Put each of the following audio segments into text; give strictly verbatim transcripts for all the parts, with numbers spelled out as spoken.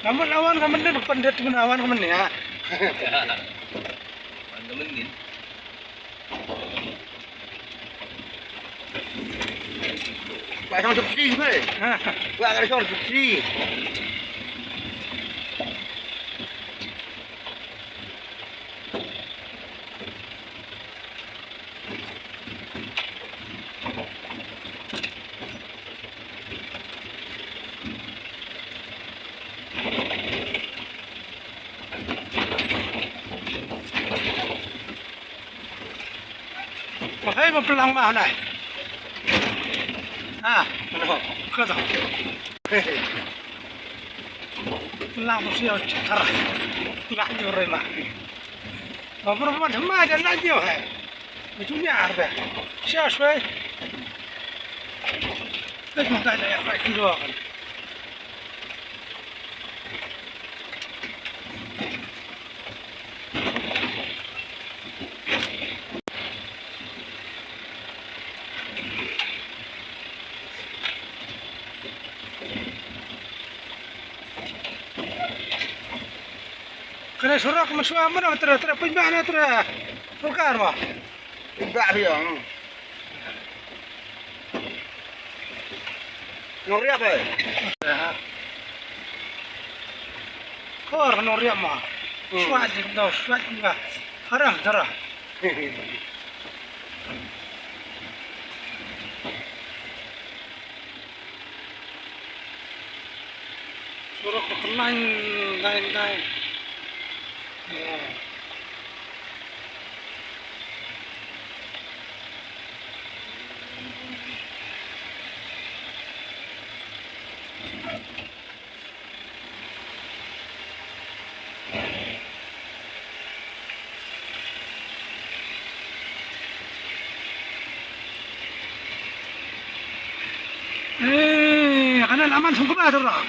Namun awan ka mendin, pandit pun awan ka mendin, ha. Awan ka mendin. Ba shong subsidi phi. Ha. Ba ka shong subsidi. Ko hei ba plang ma nai. Ha, ano, ko to. Plang to sio chithar. Nga jure ma. Ba pura ma thma ja na jio hai. Itu ni arda. Sio shwe. Itu ta ja ya kai kilo kan. Kane surok masua mana tara tara pynbah na tara. Sorkar ma. Pynbah dia. Noriap eh. Kor noriap ma. Hmm. Suat jing do suat jing. Harang tara. Surok ko kenang dai dai. Ya. Eh, kana laman sungkuba tu lah.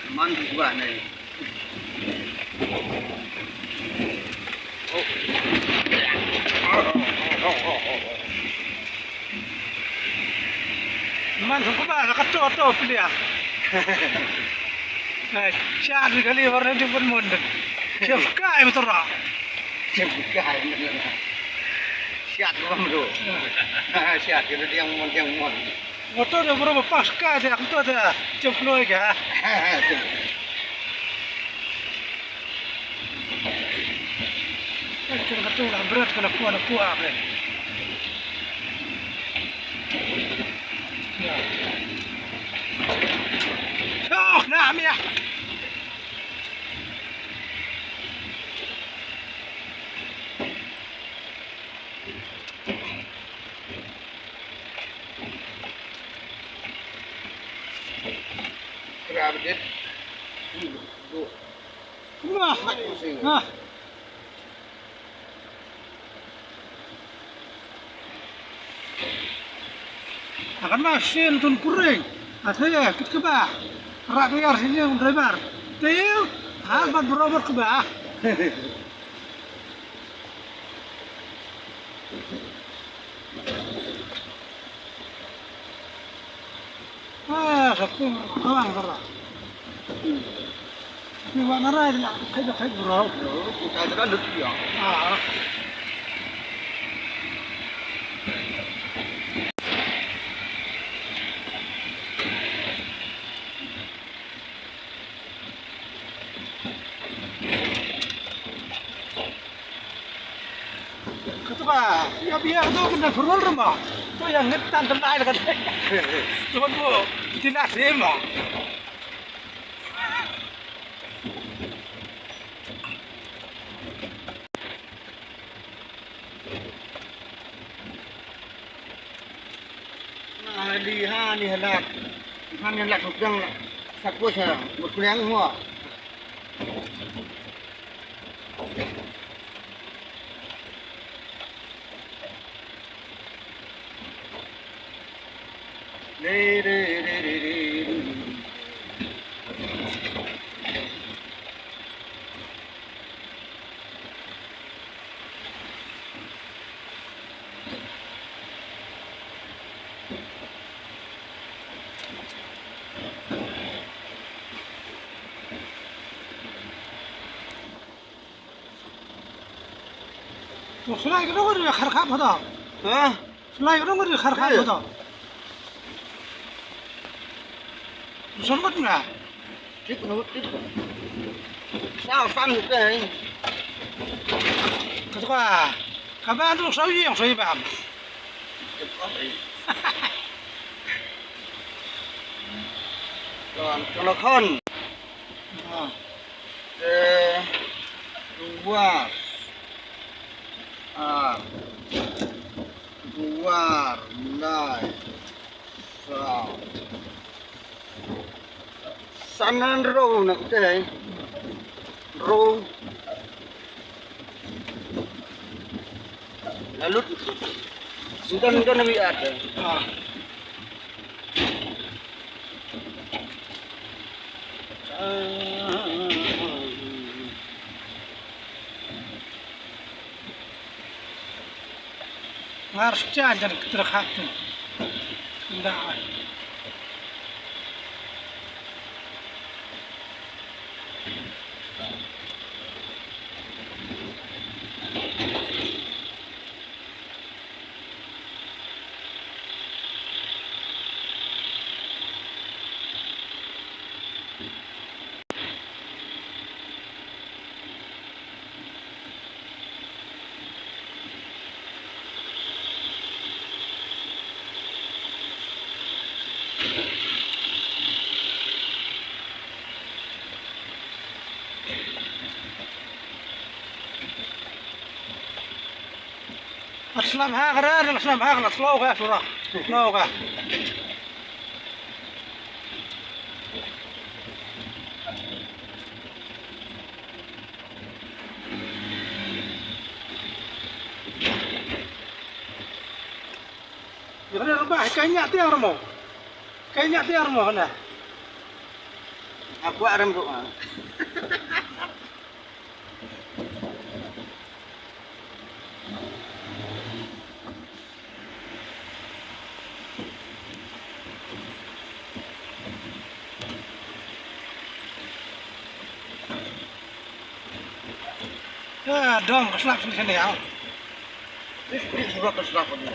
Laman sungkuba ni. Man sungkuba la kato to pilihan. Eh, siat ni kali warna jemput mun. Siap kai betul lah. Siap kai. Siat ko bang tu. Siat ko dia mon dia mon. Motor dia berapa pas kai dia tu ada jemput lagi ha. Kan kena betul lah berat kena kuat kuat kan. Ya. Oh, nak mi ah. Kena bedit. Duduk. Wah. Mat pusing. Nah. Akan ma sien tun kuring. Athaya kit keba. Rak dayar sini driver. Tayo. Ha, bat berobat keba. Ah, sa pung kawang kara. Ni wa na rai la, kai da kai bro. Kita da lut ya. Ah. Katu ka, ya biar tu kena turun rumah. Tu yang ngetan tenai dekat. Cuma tu, tidak sih mah. Nah, di ha ni halat. Ha ni halat hujang lah. Sakus ha, berkuliang semua. Shuwa ka dong ka dei khar khap hada. Ha? Shuwa ka dong ka dei khar khap hada. Shuwa ka dong. Tip na tip. Sao san ke. Ka tu ka. Ka ba tu sao yang sao bam. Kon, kon, kon. Ah. Te, dua. Ah. Dua, lai. Sa. San, hynriew na te. Hynriew. La lut. Don, don wi at. Ah. Ngar stia jan keterhati. Nda ai. Aslam ha kara, aslam ha kara, slow ka, sura. Slow ka. Ïa kane rem bah, ka ïa tiar mo. Ka ïa tiar mo kane. Aku arem ruh. Ya, dom ka slap sini sini ya. Ini, ini surat ka slap ini.